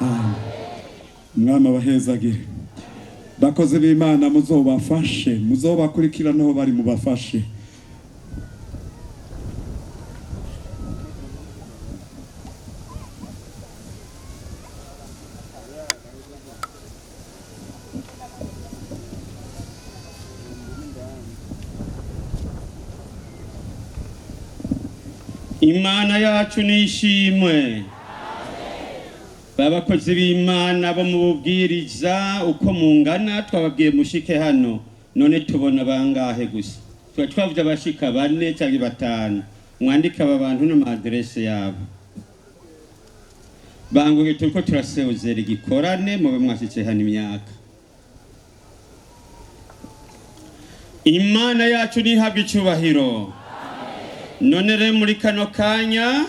Amen. Umwami abahezagire. Bakozi b'Imana, muzobafashe, muzobakurikirana aho bari, mubafashe. Imana yacu nishimwe. Babakozi b'Imana bo mu bubwiriza, uko mungana twababwiye mushike hano, none tubona bangahe gusa? Tuba twavuze abashika bane cyangwa batanu. Mwandike aba bantu n'amaderese yabo, banguke, turiko turasewuzera igikorane, mube mwashitse hano imyaka. Imana yacu nihabwa icubahiro. None rero muri kano kanya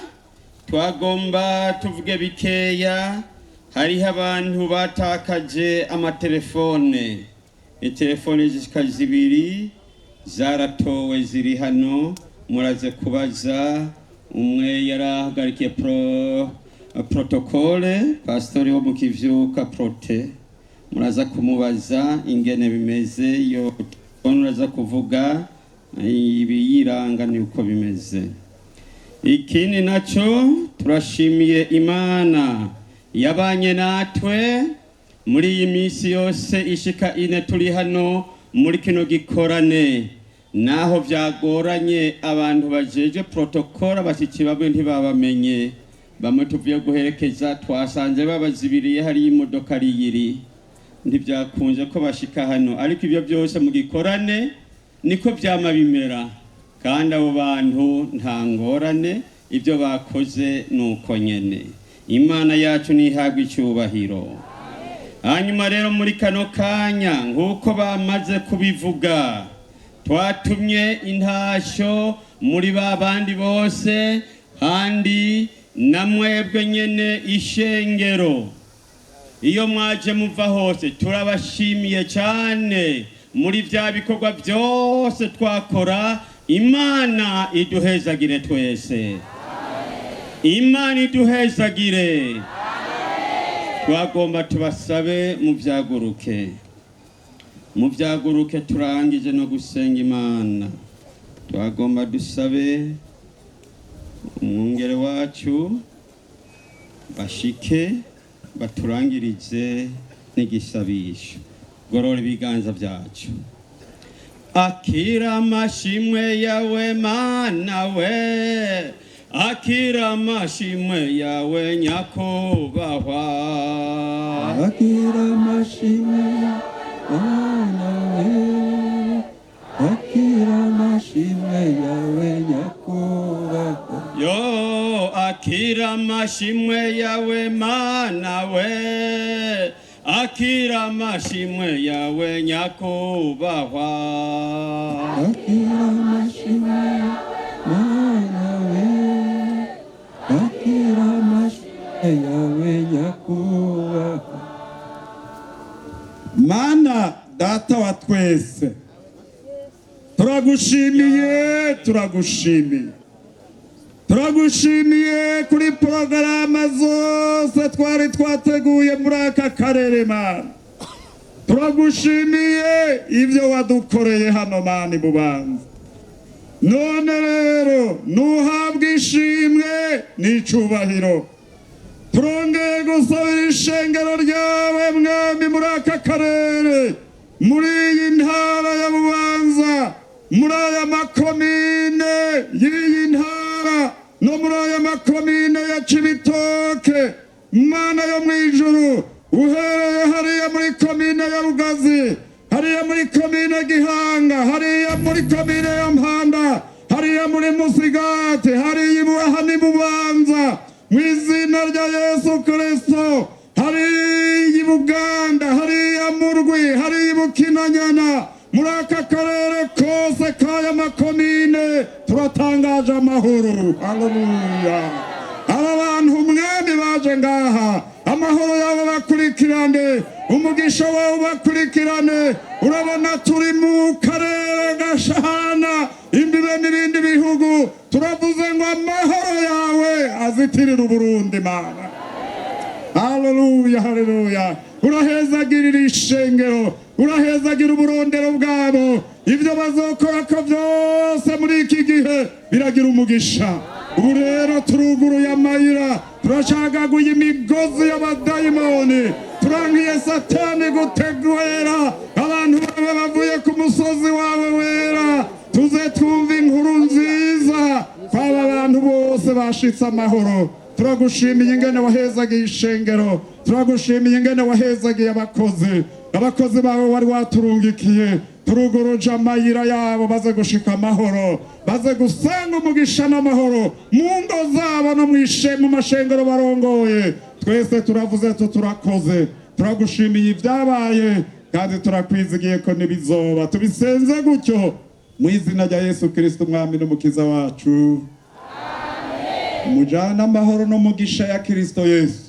twagomba tuvuge bikeya. Hariho abantu batakaje amatelefone, itelefone zishika zibiri zaratowe, ziri hano, muraze kubaza. Umwe yarahagarikiye protocole, pastori wo mu Kivyuka Prote, muraza kumubaza ingene bimeze. Iyo telefone uraza kuvuga ibiyiranga ni uko bimeze. Ikindi nacyo, turashimiye Imana yabanye natwe muri iyi minsi yose ishika ine turi hano muri kino gikorane, naho byagoranye. Abantu bajeje protocole, abashyitsi bamwe ntibabamenye, bamwe tuvuye guherekeza twasanze babazibiriye hariyo imodoka ariyiri, ntibyakunze ko bashika hano. Ariko ibyo byose mu gikorane niko byama bimera, kandi abo bantu nta ngorane, ibyo bakoze ni uko nyene. Imana yacu ntihabwa icyubahiro. Hanyuma rero muri kano kanya, nk'uko bamaze kubivuga, twatumye intashyo muri ba bandi bose, kandi na mwebwe nyene ishengero, iyo mwaje muva hose, turabashimiye cyane muri bya bikorwa byose twakora. Imana iduhezagire twese, Imana iduhezagire. Twagomba tubasabe mubyaguruke, mubyaguruke, turangije no gusenga Imana. Twagomba dusabe umwungere wacu bashike baturangirize n'igisabisho. Gorora ibiganza byacu. Akira amashimwe yawe Mana we, akira amashimwe yawe nyakubahwa. Akira amashimwe, Mana we, akira amashimwe yawe nyakubahwa. Yo, akira amashimwe yawe Mana we, akira amashimwe yawe nyakubahwa. Akira amashimwe, Mana we, akira amashimwe yawe nyakubahwa. Mana Data wa twese, turagushimiye, turagushimiye, turagushimiye kuri porogaramu zose twari twateguye muri aka karere. Mana, turagushimiye ibyo wadukoreye hano, Mana, Bubanza. None rero nuhabwe ishimwe n'icubahiro. Turongeye gusabira ishengero ryawe, Mwami, muri aka karere, muri iyi ntara ya Bubanza, muri aya makomine y'iyi ntara no muri aya makomine ya Cibitoke. Mana yo mu ijuru, uhereye hariya muri komine ya Rugazi, hariya muri komine Gihanga, hariya muri komine ya Mpanda, hariya muri Musigati, hariya Ibuha n'i Bubanza, mu izina rya Yesu Kristo, hariya i Buganda, hariya Murwi, hariya i Bukinanyana, muri aka karere kose k'aya makomine, turatangaje amahoro. Haleluya! Aba bantu, Umwami, baje ngaha, amahoro yawe bakurikirane, umugisha wawe bakurikirane. Urabona turi mu karere gashahana imbibe n'ibindi bihugu. Turavuze ngo amahoro yawe azitirire Uburundi, Mana. Haleluya, haleluya. Urahezagirira ishengero, urahezagira uburondero bwabo. Ibyo bazokora ko byose muri iki gihe biragira umugisha. Ubu rero turuguruye amayira, turacagaguye imigozi y'abadayimoni, turangiye Satani gutegura abantu bawe bavuye ku musozi wawe wera. Tuze twumve inkuru nziza kw'aba bantu bose bashitse amahoro. Turagushimiye ingene wahezagiye ishengero, turagushimiye ingene wahezagiye abakozi, abakozi bawe wari waturungikiye. Turuguruje amayira yabo baze gushika amahoro, baze gusanga umugisha n'amahoro mu ngo zabo no mu mashengero barongoye. Twese turavuze turakoze, turagushimiye ibyabaye kandi turakwizigiye ko ntibizoba. Tubisenze gutyo mu izina rya Yesu Kristo, umwami n'umukiza wacu. Mujana amahoro n'umugisha ya Kristo Yesu.